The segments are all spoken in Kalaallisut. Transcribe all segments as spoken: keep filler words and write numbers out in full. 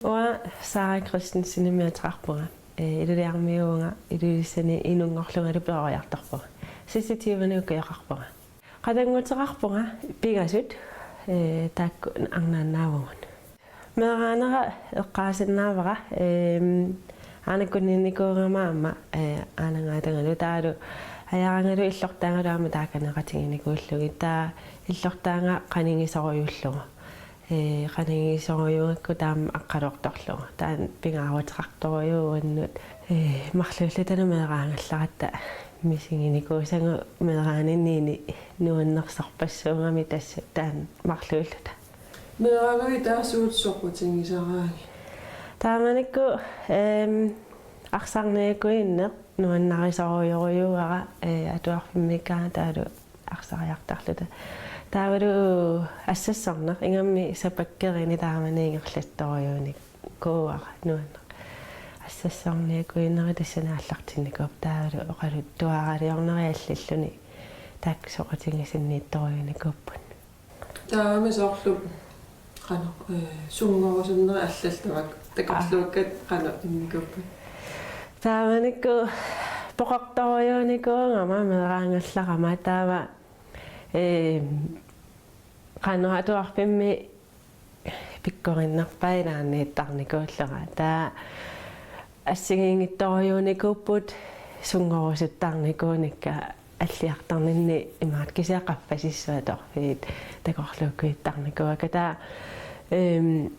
Uanga Sara Christensenimik ateqarpunga. Ee, Ilulissarmiuuvunga, Ilulissani inunngorlungalu peroriartorpunga. Seksogtyvenik ukioqarpunga. Qatannguteqarpunga pingasut, ee, taakku arnaannaavugut. Meeraanera eqqaasinnaavara, eem, aana kunninnikuugama aamma, ee, aanangaatangalu taavalu ajarangalu illortaangalu aamma taakaneqatiginikuullugit, taava illortaanga qanigisorujullugu. Ee, qanigisorujuugakku taama aqqaluortorlugu. Taanna pingaaruteqartorujuuvoq uannut. Ee, marluulluta meeraagallaratta misiginikuusagut meeraaninniini nuannersorpassuugamik tassa taanna marluulluta. Meeraagavit taava suut soqutigisaraanni? Taamanikkut, eem, arsarniakuinneq nuannarisorujorujuugara, ee, atuarfimmiikkaangat taavalu arsariartorluta. Taavalu assassorneq ingammik sapakkerini taamani ingerlattorujuunikuuara nuanneq. Assassorniakuinneri tassani aallartinnikuupput taavalu oqaluttuaraliorneri allilluni taakku soqutigisinniittorujuunikuupput. Taavami soorlu qanoq, ee, sunngorusunneri allallu tavak-, takorluukkat qanoq immikuupput? Taamanikkut poqortorujuunikuugama meeraagallarama taava, ee, qanoq atuarfimmi pikkorinnerpaat ilaanniittarnikuullunga. Taava assigiinngitsorujuunikuupput sunngorusuttarnikuunikka alliartorninni imaattoq kisianni qaffasissut atorfiit takorluukkuittarnikuuakka. Taava, eem,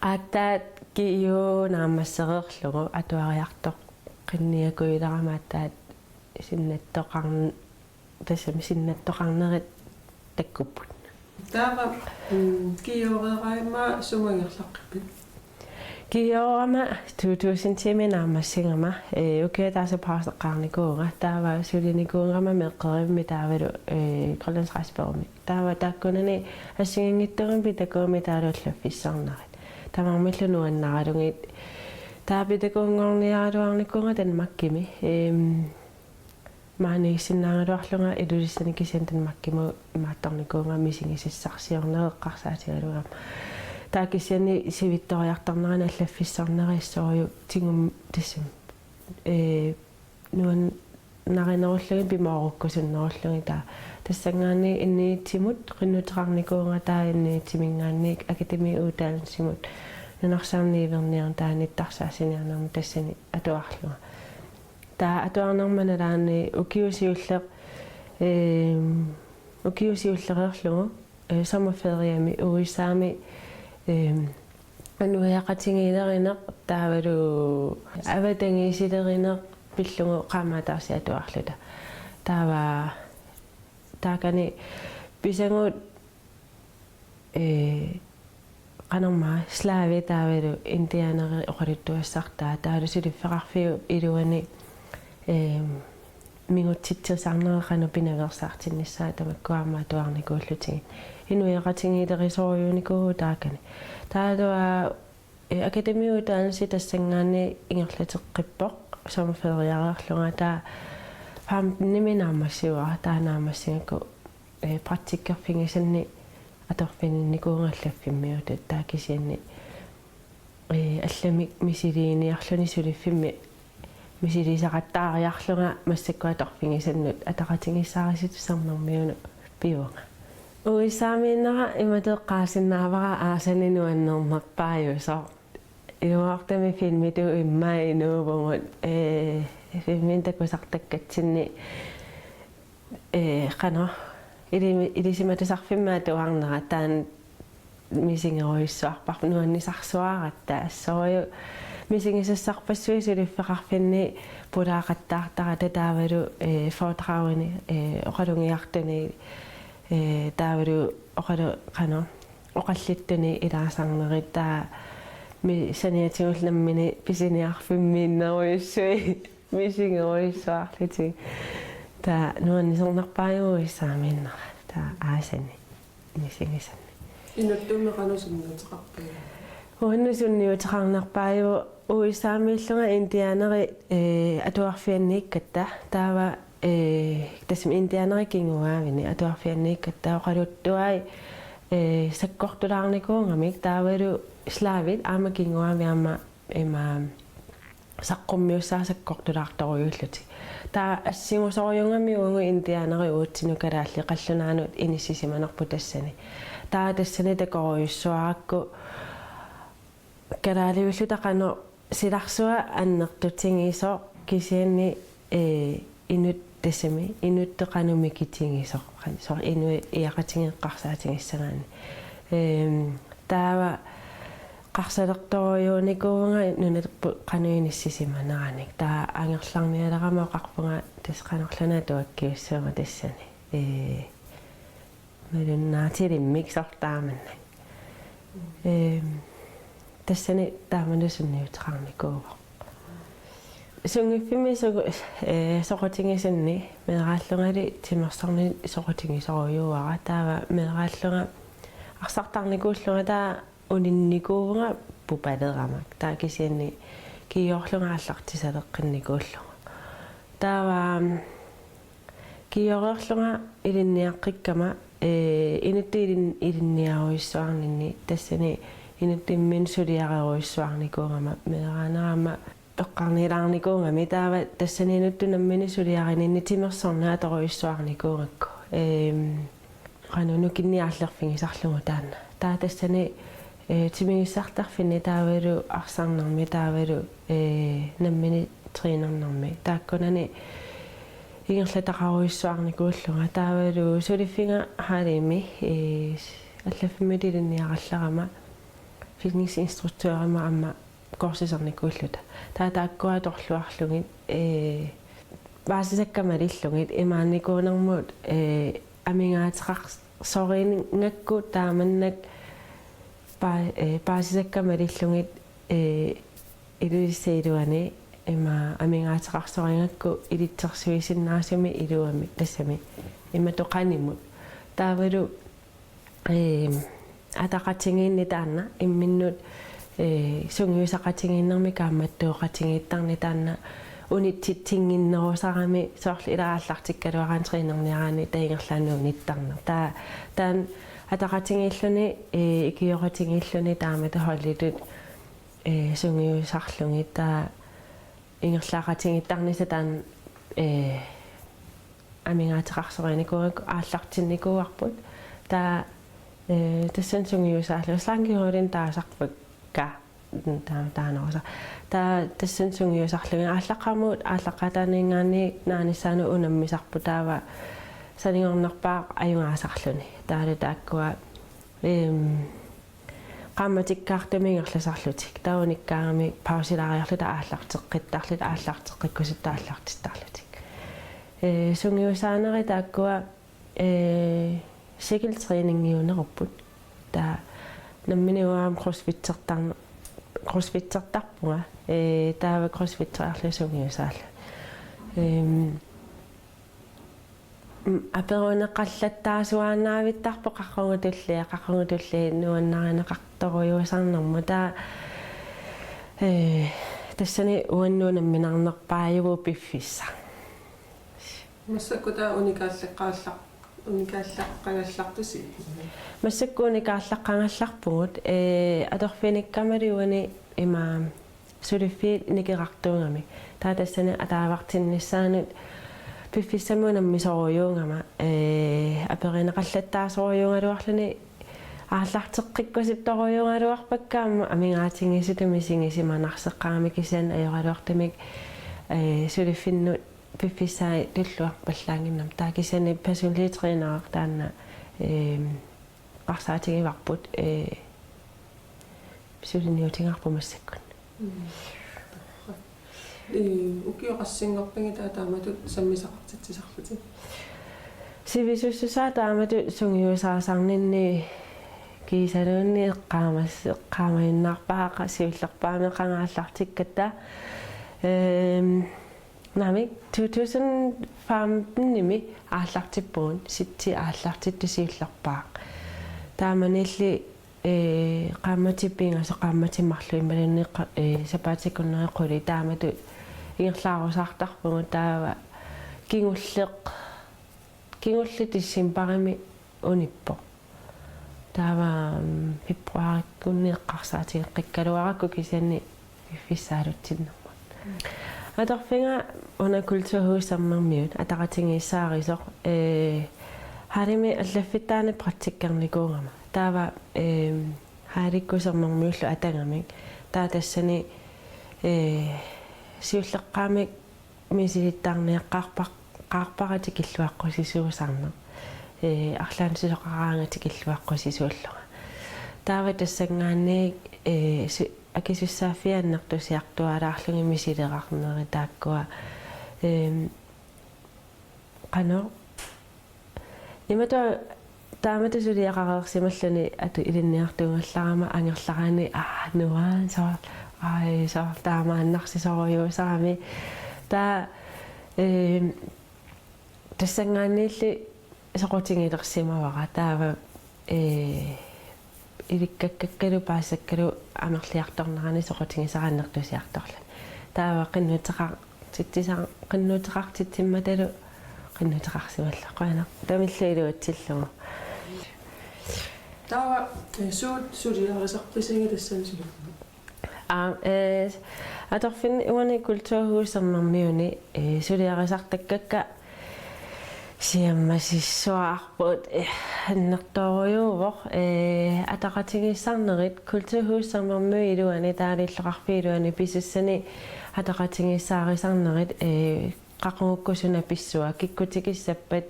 aatsaat G I O naammassereerlugu atuariartoqqinniakuilerama aatsaat sinnattoqarn-, tassami sinnattoqarnerit takkupput. Taava, mm, G I O-reeraangama sumut ingerlaqqippit? G I O-rama to tusindimi naammassigama, ee, ukiup ataatsip pauseqqaarnikuuvunga, taava sulinikuugama meeqqerivimmi taavalu, ee, Grønlands Rejsebureaumi. Taava taakkunani assigiinngitsuugamik pitakuumik taavalu allaffissarnerit. Tamarmillu nuannaralugit. Taava pitakuunngorniaraluarnikuuvunga Danmarkimi. Eem, maaniissinnaagaluarlunga Ilulissani kisianni Danmarkimut imaattornikuuvunga misigisassarsiorneq eqqarsaatigalugu. Taava kisianni sivitsoriartornerani allaffissarneri assorujuk tigum-, tassami, ee, nuannarinerullugit pimoorukkusunnerullugit, taava tassanngaanniit N I T-imut qinnuteqarnikuuvunga, taava N I T-iminngaanniit akademiuddannelsimut nunarsuarmi niuerniarnermi taava nittarsaassiniarnermi tassani atuarlunga. Taava atuarnerma nalaani ukioq siulleq, eem, ukioq siullereerlugu, ee, sommerferiemi U S A-mi, eem, inuiaqatigiilerineq taavalu avatangiisilerineq pillugu qaammat ataaseq atuarluta. Taava taakani pisagut, ee, qanormaa, slavi taavalu indianeri oqaluttuassartaa, taavalu suliffeqarfiup iluani, eem, mingutsitsisarneri qanoq pinaveersaartinnissaat tamakkua aamma atuarnikuullutigit. Inuiaqatigiilerisorujuunikuuvugut taakani. Taava, ee, akademiuddannelse tassanngaanniit ingerlateqqippoq, sommerferiereerlunga, taava femtenimi naammassivara, taava naammassigakku, ee, praktikkerfigisanni atorfininnikuuvunga allaffimmiutut, taava kisianni, ee, allamik misiliiniarluni suliffimmi misilisaqattaariarlunga massakkut atorfigisannut ataqatigiissaarissutip sermermiunut pivunga. U S A-miinnera imatut eqqaasinnaavara aasani nuannernerpaajusoq. Ilumoortumik filmitut immaqa inuuvugut, ee, filmimik takusartakkatsinni, ee, qanoq, ilimi-, ilisimatusarfimmi atuarnera taanna misigerujussuarpara, nuannisarsuaratta, assorujuk misigisassarpassuit suliffeqarfinni pulaaqattaartarata taavalu, ee, foredragini, ee, oqalugiartuni, ee, taavalu oqalu-, qanoq, oqallittuni ilaasarnerit, taava mi-, saniatigullu nammineq pisiniarfimmiinnerujussuit misigerujussuarlutigit. Taava nuannisernerpaajuvoq U S A-miinnera. Taava aasani misigisanni. Inuttumi qanoq sunniuteqarpiuk? Uannut sunniuteqarnerpaajuvoq U S A-miillunga indianeri, ee, atuarfianniikkatta. Taava, ee, tassami indianeri kinguaavini atuarfianniikkatta oqaluttuai, Ee, sakkortulaarnikuugamik taavalu slaavit aamma kinguaavik aamma ima saqqummiussaat sakkortulaartorujuullutik. Taava assigusorujuugami uagut indianerit uatsinnut kalaallit qallunaanut inissisimanarput tassani. Taava tassani takorujussuarakku kalaaliulluta qanoq silarsua annertutigisoq kisianni, ee, inut tassami, inuttut qanoq mikitigisoq, qan-, soorlu inuit iaqatigeqqarsaatigissagaanni. Ehm, taava qarsalertorujuunikuuvunga nunarput qanoq inissisimaneranik. Taava angerlarnialerama oqarpunga tassa qanorluunniit atuakkiussuunga tassani. Ee, malunnaatilimmik soorlu taamannak. Ehm, tassani taamani sunniuteqarnikuuvoq. Sunngiffimmi soqu-, ee, soqutigisunni meeraallungali timersorneq soqutigisorujuara, taava meeraallunga arsartarnikuullunga taava uninnikuuvunga pupalerama. Taava kisianni kiiorlunga aallartisaleqqinnikuullunga. Taava kiioreerlunga ilinniaqqikkama, ee, inuttut ilin-, ilinniarujussuarninni, tassani inuttut imminnut suliarerujussuarnikuugama, meeraanerama eqqarnilaarnikuugami, taava tassani inuttut nammineq suliarininni timersorneq atorujussuarnikuugakku. Ehm, qanoq nukinnik aallerfigisarlugu taanna. Taava tassani, ee, timigissartarfinni taavalu arsarnermi taavalu, ee, nammineq trænernermi. Taakkunani ingerlataqarujussuarnikuullunga taavalu suliffiga hallimi, ee, allaffimmi ilinniarallarama fitnessinstruktørimut aamma kursusernikuulluta. Taava taakkua atorluarlugit, ee, paasisakka malillugit imaannikuunermut, ee, amigaateqarsorigakku taamannak paa-, ee, paasisakka malillugit, ee, Ilulissat iluani ima amigaateqarsorigakku ilitsersuisinnaasumik iluamik tassami imatut qanimut. Taavalu, ehm, ataqatigiinneq taanna imminnut, ee, sungiusaqatigiinnermi kaammattooqatigiittarneq taanna unitsitsinnginnerusarami soorlu ila aallartikkaluaraanni trænerniaraanni taava ingerlaannaq unittarneq. Taava taanna ataqatigiilluni, ee, ikioqatigiilluni taamatut holditut, ee, sungiusarlugit taava ingerlaaqatigiittarnissaq taanna, ee, amigaateqarsorinikuugakku aallartinnikuuarput. Taava, ee, tassani sungiusaallugu slankehullini taasarpakka. Taava taanerusa. Taava tassani sungiusarlugit aallaqqaammut aallaqqaataaninngaanniit naanissaanut unammisarput taava sanigornerpaaq ajugaasarluni. Taavalu taakkua, ehm, qaammatikkaartumik ingerlasarlutik. Taava unikkaangami pausilaariarluta aallarteqqittarlutik, aallarteqqikkusuttuarlutik aallartittarlutik. Ee, sungiusaanerit taakkua, ee, cykeltræningiunerupput. Taava nammineq uanga crossfittertar-, crossfittertarpunga. Ee, taava crossfitteriarlunga sungiusaallunga. Ehm, Mm, aperineqallattaasuaannavittarpoq qaqqugutulli, qaqqugutulli nuannarineqartorujuusarnermut. Taava, ee, tassani uannut namminarnerpaajuvoq piffissaq. Massakkut taava unikaallaqqaalla-, unikaallaqqagallartusi? Massakkut unikaallaqqagallarpugut, ee, atorfinikkamalu uani ima suliffiit nikerartuugamik. Taava tassani ataavartinnissaanut piffissamut unammisorujuugama, ee, aperineqallattaasorujuugaluarluni aallarteqqikkusuttorujuugaluarpakka aamma amigaatigisutut misigisimanarseqqaarami kisianni ajoraluartumik, ee, suliffinnut piffissaat tulluarpallaannginnama. Taava kisianni personlig træner taanna, ee, eqqarsaatigivarput, ee, suliniutigaarput massakkut. Mm. Ee, ukioq qassinngorpigit taava taamatut sammisaqartitsisarlutit? Sivisussusaa taamatut sungiusaasarninni kiisaluunniit eqqaamas-, eqqaamajunnarpara siullerpaamik qanga aallartikkatta. Ehm, naamik, to tusind femtenimi aallartippugut, sitsi aallartittut siullerpaaq. Taamanili, ee, qaammatit pingasut, qaammatit marluk imaluunniit qa-, ee, sapaatip akunneri qulit taamatut ingerlaarusaartarpugut, taava kingulleq, kingulleq decembarimi unippoq. Taava, mm, februarikkunni eqqarsaatigeqqikkaluarakku kisianni piffissaalutsinnermut. Atorfiga una Kulturhus Sermermiut ataqatigiissaarisoq, ee, hallimi allaffittaani praktikkernikuugama. Taava, ee, hallikkut Sermermiullu atagamik. Taava tassani, ee, siulleqqaamik misilittaarniaqqaarpa-, -qqaarpara tikilluaqqusisuusarneq. Ee, arlaannik susoqaraangat tikilluaqqusisuullunga. Taava tassanngaanniit, ee, su-, akisussaaffiit annertusiartuaalaarlugit misilerarnerit taakkua. Eem, qanoq. Imatut taamatut suliaqareersimalluni atu ilinniartuugallarama angerlaraanni, aa, nuann soorlu, ai, soorlu taamaannarsisorujussuusarami. Taava, eem, tassanngaanniilli soqutigilersimavara. Taava, ee, ilikkakkakkalu paasisakkalu amerliartornerani soqutigisara annertusiartorluni. Taava qinnuteqar-, -titsisa-, qinnuteqartitsimmatalu qinnuteqarsimallugu. Qujanaq. Taamaallaat iluatsillugu. Taava, ee, suut suliarisarpisigit tassani suliffimmi? Aa, ee, atorfinni uani Kulturhus Sermermiuni, ee, suliarisartakkakka siammasissuarput, ee, annertoorujussuuvoq, ee, ataqatigiissaarnerit Kulturhus Sermermiut iluani taava illoqarfiit iluani pisussani ataqatigiissaarisarnerit, ee, qaqugukkut suna pissua, kikkut tikissappat,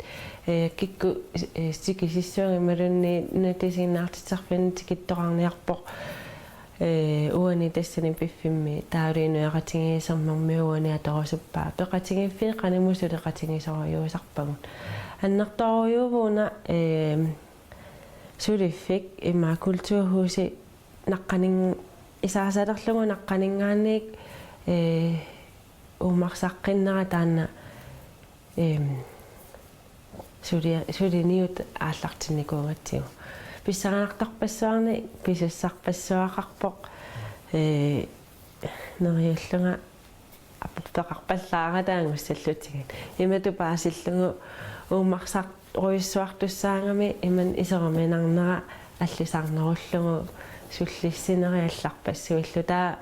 ee, kikkut, ee, tikisissuanngimmat imaluunniit nutisiinnaartitsisarfianni tikittoqarniarpoq. Ee, uani tassani piffimmi taavalu inuiaqatigiit Sermermiut uani atorusuppaa. Peqatigiiffiit qanimut suleqatigisorujussuusarpagut. Annertoorujussuuvoq una, ee, suliffik ima Kulturhusi naqqanin-, isaasalerlugu naqqaninngaanniit, ee, uummarsaqqinnera taanna, eem, sulia-, suliniut aallartinnikuugatsigu. Pissanganartorpassuarnik pisussarpassuaqarpoq, ee, neriullunga aporfeqarpallaarata angussallutigit. Imatut paasillugu uummarsartorujussuartussaagami imannak iseruminarnera allisarnerullugu sullissinerit allarpassuillu. Taava,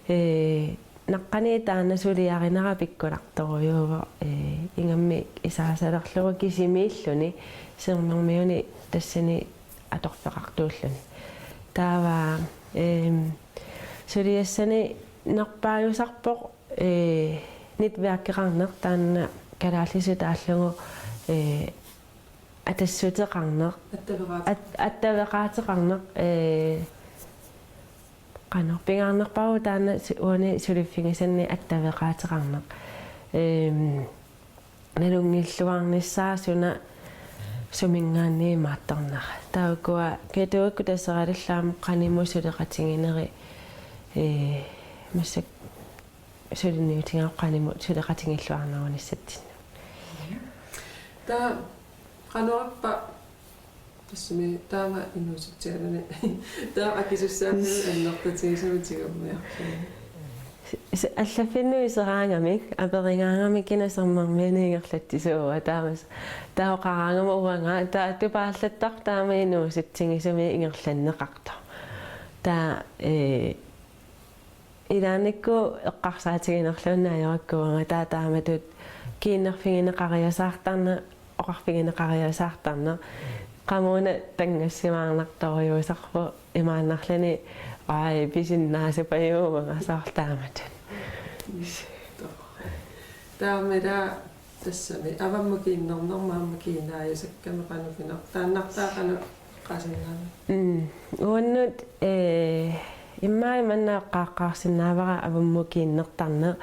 ee, naqqaniit taanna suliarinera pikkunartorujussuuvoq, ee, ingammik isaasalerlugu kisimiilluni Sermermiuni tassani atorfeqartuulluni. Taava, eem, suliassani nerpaajusarpoq, ee, netværkeqarneq taanna kalaallisut taallugu, ee, atassuteqarneq. Attaveqaat-, at-, attaveqaateqarneq, ee, qanoq pingaarnerpaavoq taanna su-, uani suliffigisanni attaveqaateqarneq. Eem, nalunngilluarnissaa suna suminngaanniit imaattornera. Taava ukua Katuakkut Taseralillu aamma qanimut suleqatigineri, ee, massakkut suliniutigalugu qanimut suleqatigilluarnerunissatsinnut. Taava qanorippa tassami taama inuusutsialuni. Taava akisussaaffiit annertutigisumik tigummiarput. S-, allaffinnut iseraangamik, aperigaangamik kina Sermermianut ingerlatsisuua taamaasillugu. Taava oqaraangama uanga, taava tupaallattarpoq taama inuusutsigisumik ingerlanneqartoq. Taava, ee, ilaannikkut eqqarsaatiginerluunniit ajorakku uanga taava taamatut kiinnerfigineqariasaartarneq, oqarfigineqariasaartarneq. Qamuuna tanngassimaarnartorujussuusarpoq imaannarluni, ai, pisinnaasupajuuvunga soorlu taamatut. Taamaasillugu tassami avammut kiinnernerma aamma kiinaajusakkami qanoq pinertaannartaa qanoq oqarsinnaavit? Mm. Uannut, ee, immaqa manna eqqaaqqaarsinnaavara avammut kiinnertarneq.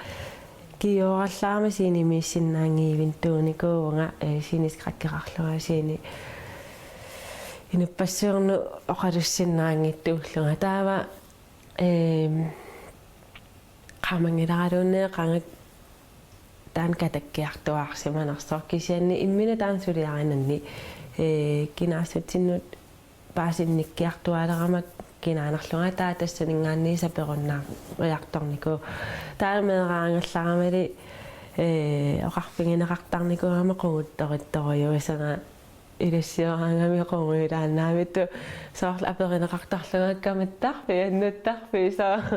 Kingornallarama scenemiissinnaanngivintuunikuuvunga, ee, sceneskrækkeqarlunga scene inuppassuarnut oqalussinnaanngitsuullunga. Taava, eem, qaamanngilaaraluunniit qanga taanna katakkiartuaarsimanersoq kisianni imminut taanna suliarinanni, ee, kinaassutsinnut paasinnikkiartuaalerama kinaanarlunga taava tassaninngaanniit saperunnaariartornikuuvoq. Taava meeraagallaramali, ee, oqarfigineqartarnikuugama qunguttorittorujussuusara Ilassiaraangami qungujulaannaavittut soorlu aperineqartarlunga kamattarfik, annuttarfik, soorlu.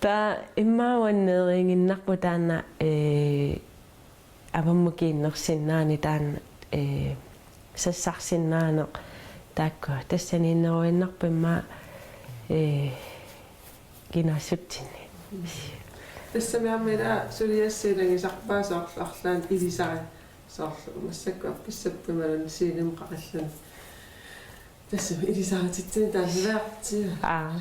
Taava immaqa uannut neeriiginnarpoq taanna, ee, avammut kiinnersinnaaneq taanna, ee, sassarsinnaaneq taakku. Tassaniinneruinnarpoq immaqa, ee, kinaassutsinni. Tassami aamma ila suliassaq ilagisarpaa soorlu arlaannik ilisari. Soorlu massakkut appissappat imaluunniit scenemi qaqilluni. Tassami ilisarititsinni taanna versi. Aa.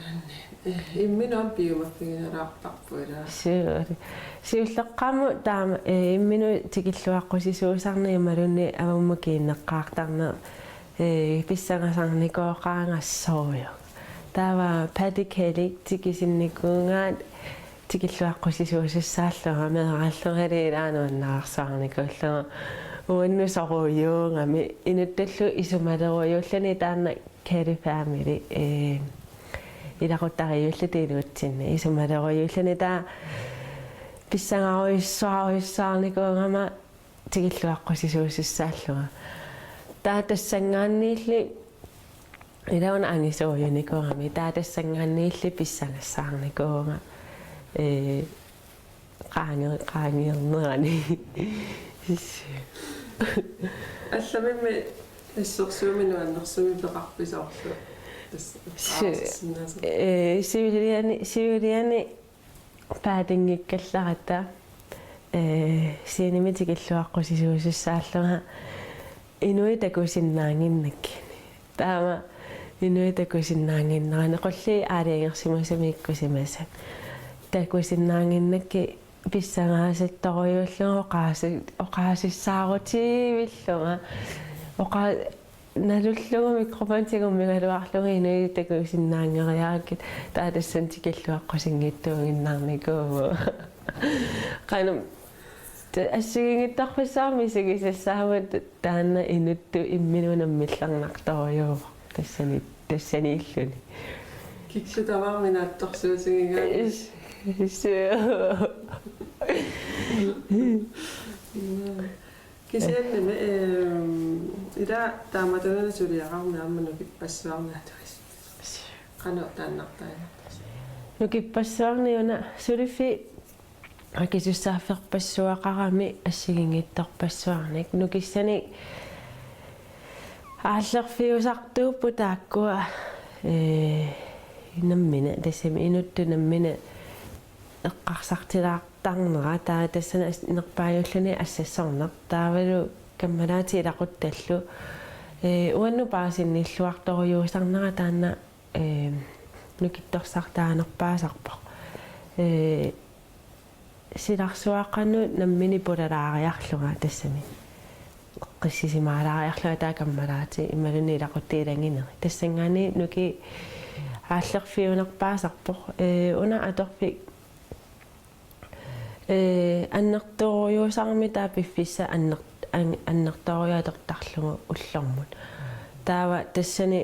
Ee, imminut aamma piumaffiginalaartarpoq ila. Suu. Siulleqqamut taama, ee, imminut tikilluaqqusisuusarneq imaluunniit avammut kiinneqqaartarneq, ee, pissangasarnikooqaangassorujuk. Taava Paddy Kelly tikisinnikuugaat tikilluaqqusisuusussaallunga meeraallungali ilaa nuannaarsuarnikuullunga uannut sorujuugami inuttullu isumalerujuulluni taanna Kelly family, ee, ilaquttarijuulluta inuutsinni isumalerujuulluni taava pissangarujussuarujussuarnikuugama tikilluaqqusisuusussaallunga. Taava tassanngaanniilli ila una angisuujunikuugami. Taava tassanngaanniilli pissangassaarnikuuvunga, ee, qaange-, qaangeernerani. Allamimmi assersuuminut annersumik peqarpit soorlu? Tassa. Su-, aarsissinnaasut. Ee, siuliani, siuliani Paadinngikkallarata, ee, scenemi tikilluaqqusisuusussaallunga inuit takusinnaannginnakkit. Taama inuit takusinnaannginnerani qulliit aalajangersimasumik ikkussimasut. Takusinnaannginnakkit pissangaasaattorujuullunga oqaasi-, oqaasissaarutiivillunga. Oqa-, nalullugu mikrofoni tigummigaluarlugu inuit takusinnaanngeriarakkit taava tassani tikilluaqqusinngitsuuginnarnikuuvoq. Qanoq ta-, assigiinngitsorpassuarnik misigisassaammat taanna inuttut imminut nammillernartorujuuvoq tassani, tassaniilluni. Kikkut tamarmik naatsorsuutigigaat. Is-, is-, Kisiannimi, ehm, ila taamatut una suliaqarneq aamma nukippassuarnik atuisut. Qanoq taannartarinerlusi? Nukippassuarnik una suliffik akisussaafferpassuaqarami assigiinngitsorpassuarnik. Nukissanik aallerfiusartuupput taakkua, ee, nammineq, tassami inuttut nammineq eqqarsartilaartarnera, taava tassani as-, nerpaajulluni assassorneq, taavalu kammalaatit ilaquttallu. Ee, uannut paasinnilluartorujuusarnera taanna, ee, nukittorsartaanerpaasarpoq. Ee, silarsuaqqanut nammineq pulalaariarlunga tassami. Eqqissisimaalaariarlunga taava kammalaatit imaluunniit ilaquttat ilaginerit. Tassanngaanniit nukiit aallerfiunerpaasarpoq. Ee, una atorfik, ee, annertoorujussuarmik taava piffissaq anner-, an-, annertoorujussuaq atortarlugu ullormut. Taava tassani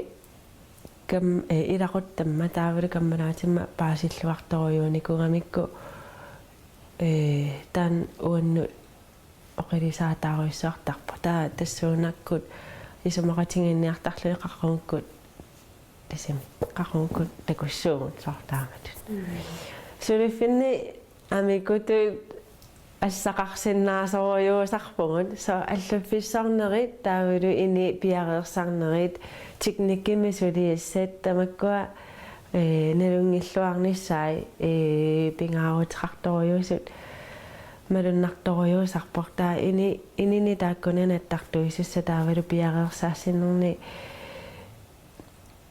kam-, ee, ilaquttamma taavalu kammalaatimma paasilluartorujuunikuugamikku, ee, taanna uannut oqilisaataarujussuartarpoq. Taava tassuunakkut isumaqatigiinniartarluni qaqugukkut, tassami, qaqugukkut takussuugut soorlu taamatut. Mm. Suliffinni amikutut assaqarsinnaasorujussuusarpugut, soorlu allaffissornerit taavalu ini piareersarnerit, teknikkimi suliassat tamakkua, ee, nalunngilluarnissaat, ee, pingaaruteqartorujussuusut malunnartorujussuusarpoq, taava ini, inini taakkunani attartuisussat taavalu piareersaassinerni.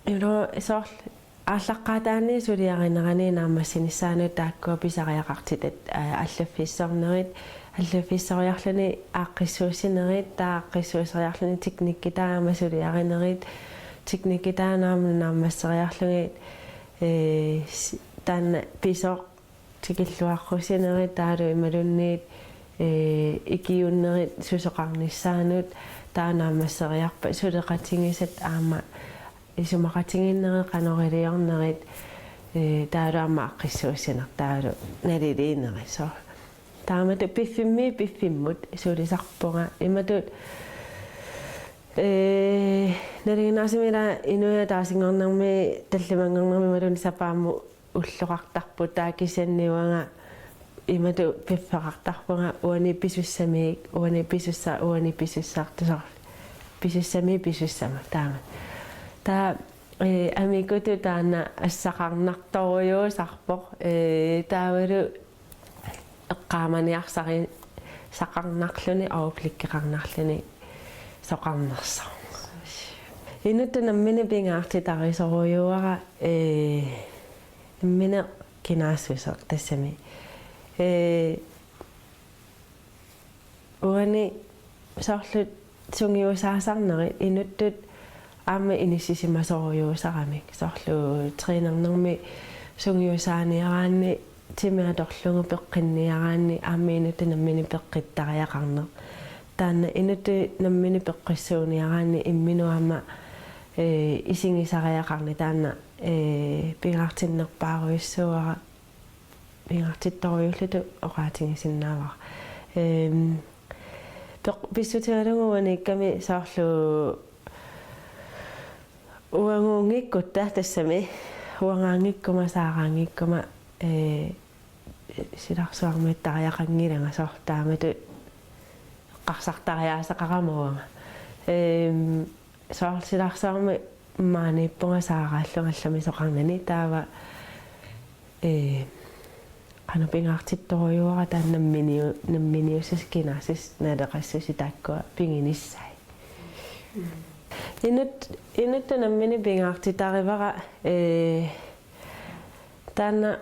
Ila soorlu aallaqqaataani suliarinerani naammassinissaanut taakkua pisariaqartitat, aa, allaffissornerit, allaffissoriarluni aaqqissuussinerit, taava aaqqissuussoriarluni teknikki taama suliarinerit, teknikki taama naammasseriarlugit, ee, s-, taanna pisoq tikilluaqqusinerit taavalu imaluunniit, ee, ikiuunnerit susoqarnissaannut taava naammasseriarpat suleqatigisat aamma isumaqatigiinnerit qanoq iliornerit, ee, taavalu aamma aaqqissuussineq taavalu naliliinerit soorlu. Taamatut piffimmiit piffimmut sulisarpunga imatut Ee, nalinginnaasumik ila inuit ataasinngornermi tallimanngornermi imaluunniit sapaammut ulloqartarput, taava kisianni uanga imatut piffeqartarpunga uani pisussamiik, uani pisussa-, uani pisussartusoq. Pisussamiik pisussama taama. Taava, ee, amikutut taanna assaqarnartorujussuusarpoq, ee, taavalu eqqaamaniarsari-, saqarnarluni, overblikkeqarnarluni soqarnersoq. Inuttut nammineq pingaartitarisorujussuuara, ee, nammineq kinaassuseq tassami. Ee, uani soorlu sungiusaasarnerit inuttut aamma inissisimasorujussuusaramik. Soorlu trænernermi sungiusaaniaraanni, timi atorlugu peqqinniaraanni aamma inuttut nammineq peqqittariaqarneq. Taanna inuttut nammineq peqqissuuniaraanni imminut aamma, ee, isigisariaqarneq, taanna, ee, pingaartinnerpaarujussuuara, pingaartittorujulluta oqaatigisinnaavara. Ehm, peq-, pissutigalugu uaniikkami soorlu uaguunngikkutta tassami, uangaanngikkuma, saaraanngikkuma, ee, silarsuarmiittariaqanngilanga, soorlu taamatut eqqarsartariaaseqarama uanga. Ehm, soorlu silarsuarmi maaniippunga saaraallunga allamisoqarnani, taava, ee, qanoq pingaartittorujussuuara taanna namminiu-, namminiussuseq, kinaassuseq, naleqassuseq taakkua piginissai. Inut-, inuttut nammineq pingaartitarivara, ee, taanna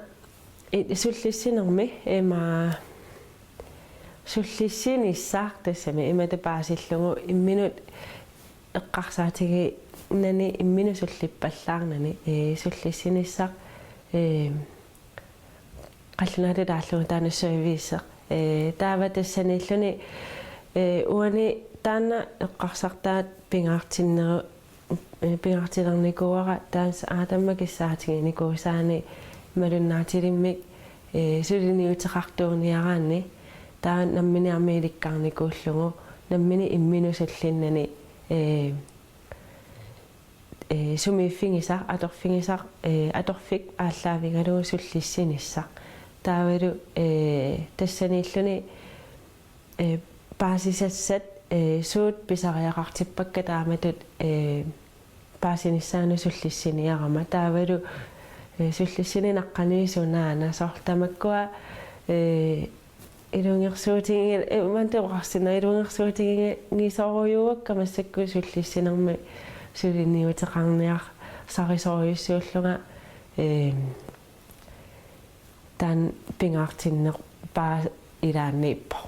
i-, sullissinermi, ima, sullissinissaq tassami imatut paasillugu imminut eqqarsaatiginani, imminut sullippallaarnani, ee, sullissinissaq, ee, qallunaatut taallugu taanna service, ee, taava tassaniilluni, ee, uani taanna eqqarsartaat pingaartinneru-, ee, pingaartilernikuuara, taanna aatama kissaatiginikuusaani malunnaatilimmik, ee, suliniuteqartuuniaraanni, taava nammineq aamma ilikkarnikuullugu, nammineq imminut sullinnani, ee, ee, sumiiffigisaq, atorfigisaq, ee, atorfik aallaavigalugu sullissinissaq. Taavalu, ee, tassaniilluni, ee, paasisassat, ee, suut pisariaqartippakka taamatut, ee, paasinissaannut sullissiniarama. Taavalu, ee, sullissineq naqqaniittoq sunaana, soorlu tamakkua, ee, ilungersuutigigi-, ee, imatut oqarsinnaavara, ilungersuutigigisorujussuuakka massakkut sullissinermi suliniuteqarniarsarisorujussuullunga, ee, taanna pingaartinnerpaaq ilaanniippoq.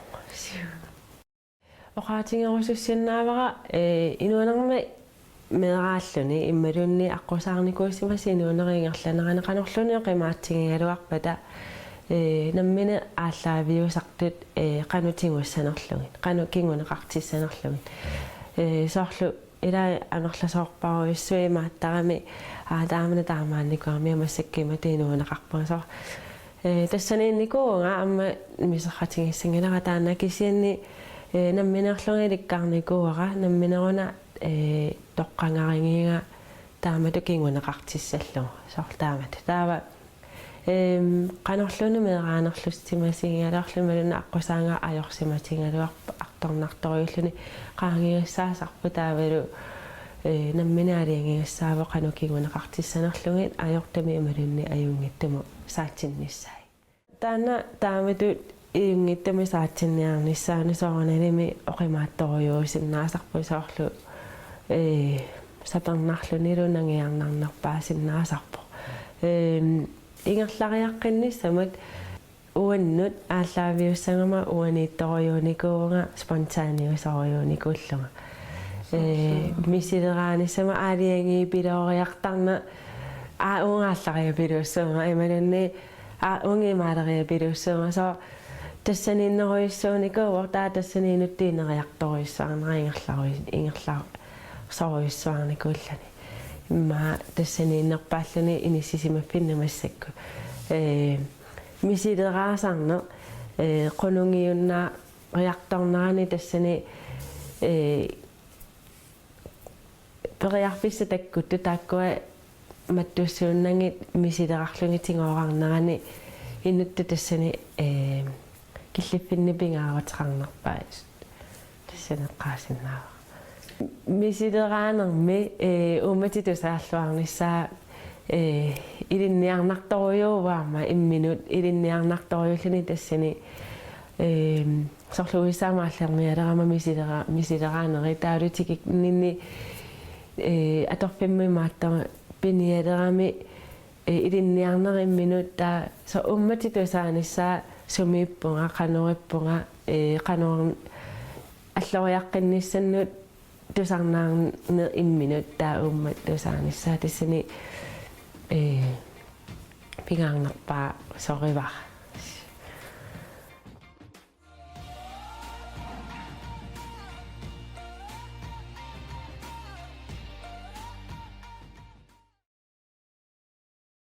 Oqaatigerusussinnaavara, ee, inuunermi meeraalluni imaluunniit aqqusaarnikuusimasoq inuunerup ingerlanerani qanorluunniit oqimaatsigigaluarpata, ee, nammineq aallaaviusartut, ee, qanoq tigussanerlugit, qanoq kinguneqartissanerlugit. Ee, soorlu ila amerlasoorparujussuit imaattarami, aa, taamani taamaannikuugami, massakkut imatut inuuneqarpunga, soorlu. Ee, tassaniinnikuuvunga aamma miserratigissanngilara taanna, kisianni, ee, nammineerlunga ilikkarnikuuara, nammineerlunga, ee, toqqagarigiga taamatut kinguneqartissallugu, soorlu taamatut. Taava, eem, qanorluunniit meeraanerlusimatigigaluarluni imaluunniit aqqusaagaq ajorsimatigigaluarpoq, artornartorujuulluni qaangiussaasarpoq, taavalu, ee, nammineq aalajangigassaavoq qanoq kinguneqartissanerlugit ajortumik imaluunniit ajunngitsumik saatsinnissaat. Taanna taamatut ajunngitsumik saatsinniarnissaanut soorunalimi oqimaatsorujussuusinnaasarpoq, soorlu, ee, sapernarlunilu nangiarnarnerpaasinnaasarpoq. Eem, ingerlariaqqinnissamut uannut aallaaviussagama uaniittorujuunikuuvunga spontaaniusorujuunikuullunga. Ee, misileraanissamut aalajangiipilooriartarneq, aa, uunga aallariapilussuunga imaluunniit, aa, uunga imaaleriapilussuunga. Soorlu tassaniinnerujussuunikuuvoq, taava tassaniinnut ineriartorujussuarnera ingerlaru-, ingerlasorujussuarnikuulluni. Immaqa tassaniinnerpaalluni inissisimaffinni massakkut. Ee, misileraasarneq, ee, qunugiunnaariartornerani tassani, ee, Periarfissat takkuttu taakkua mattussuunnagit misilerarlugit tigoorarnerani inuttut tassani, ee, killiffinni pingaaruteqarnerpaat. Tassani eqqaasinnaavara. Misileraanermi, ee, uummatit tusaalluarnissaa, ee, ilinniarnartorujuuvoq aamma imminut ilinniarnartorujulluni tassani, ee, soorlu U S A-mi aallernialerama misilera-, misileraanerit taavalu tikinninni, ee, atorfimmi imaattoq pinialerami, ee, ilinniarnerit imminut taava soorlu uummatit tusaanissaat sumiippunga, qanoq ippunga, ee, qanoq alloriaqqinnissannut tusarnaarneq imminut taava uummatit tusaanissaat tassani, ee, pingaarnerpaasorivara.